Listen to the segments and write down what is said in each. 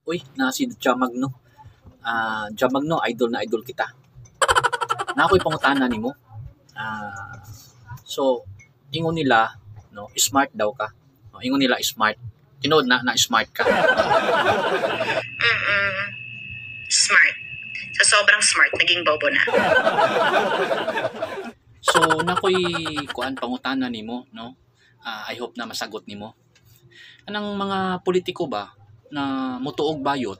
Uy, na si Jam Magno. Jam Magno, idol na idol kita. Na ako'y pangutana nimo. So, ingon nila, no, smart daw ka. No, ingon nila smart. Tinuod na na smart ka. Smart. Sa sobrang smart, naging bobo na. So, nakoy kuan pangutana nimo, no? I hope na masagot nimo. Anang mga politiko ba na mutuog bayot?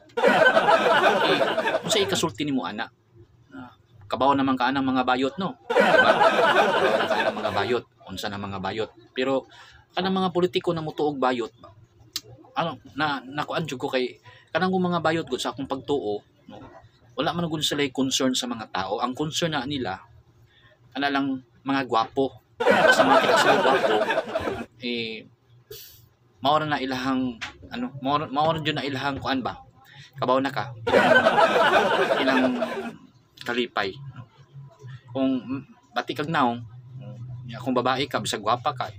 Eh, unsa ikasulti nimo ana? Kabaw naman ka anang mga bayot, no? Diba? Kabaw na ka anang mga bayot, unsa na mga bayot. Pero kanang mga politiko na mutuog bayot ba? Ano na nakuan jud ko kay kanang kung mga bayot gud sa akong pagtuo, no? Wala man gud sila concern sa mga tao. Ang concern na nila ana lang mga gwapo. Basta makita sila gwapo, eh mao na ilahang ano, mao na jud na ilahang kuan ba? Kabaw na ka ilang kalipay. Kung bati kag naong, kung babae ka, bisag gwapa ka,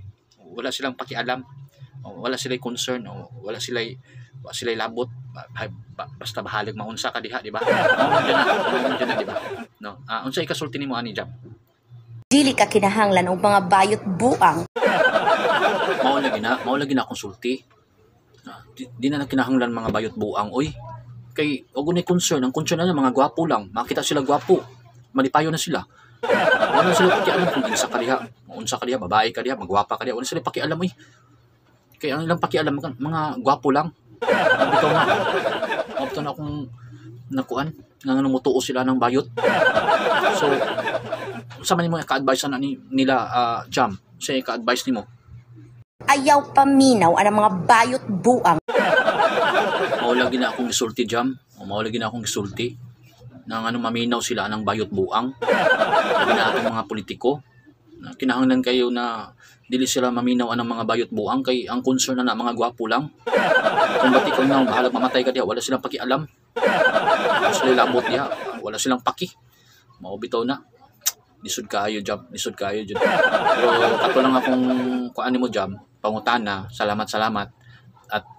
wala silang pakialam, wala sila concern, wala sila labot, basta bahalag maunsa ka diha, di ba? Mao na, di ba? No. Unsa ikasulti nimo ani, Jam? Dili ka kinahanglan og mga bayot buang. Mao lagi na akong sulti. Di na kinahanglan mga bayot buang, oy. Kay og ni concern, ang concern na mga gwapo lang. Makita sila gwapo, malipayo na sila. Wala sila pakialam kung unsa ka diha, unsa ka diha, babae ka diha, magwapa ka diha, wala sila pakialam, oy. Kay ang ilang pakialam mga gwapo lang. Bitaw na. Mao na akong nakuan nga nga mutuo sila ng bayot. So, unsa man nimo ka-advise na ni nila, Jam? Sa ka-advise nimo? Ayaw paminaw ang mga bayot buang. Mao lagi na akong gisulti, Jam. O mao lagi na akong gisulti na ano maminaw sila anang bayot buang. Labi na atong mga politiko. Na kinahanglan kayo na dili sila maminaw anang mga bayot buang kay ang concern na na mga gwapo lang. Kung bati ka na bahalag mamatay ka diha, wala silang pakialam. Wala sila labot diha, wala silang paki. Mao bitaw na. Lisod kaayo, Jam, lisod kaayo jud. Pero kato lang akong kuan nimo, Jam, pangutana. Salamat, salamat. At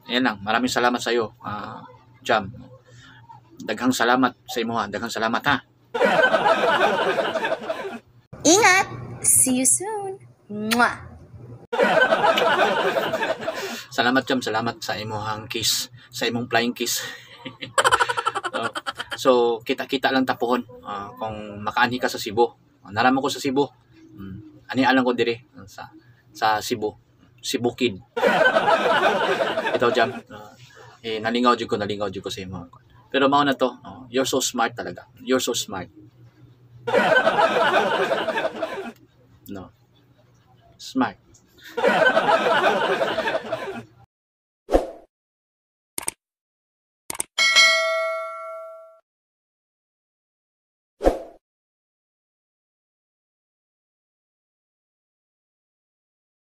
ayan lang, maraming salamat sa iyo, Jam. Daghang salamat sa imo ha, daghang salamat ha. Ingat! See you soon! Mwah! Salamat, Jam, salamat sa imong kiss, sa imong flying kiss. So kita-kita lang tapuhon kung makaanhi ka sa Cebu. Naramo ko sa Cebu. Ani alang ko dire sa Cebu. Cebu Kid. Ito, Jam. Eh nalingaw jud ko sa imo. Pero mao na to. Oh, you're so smart talaga. You're so smart. No. Smart.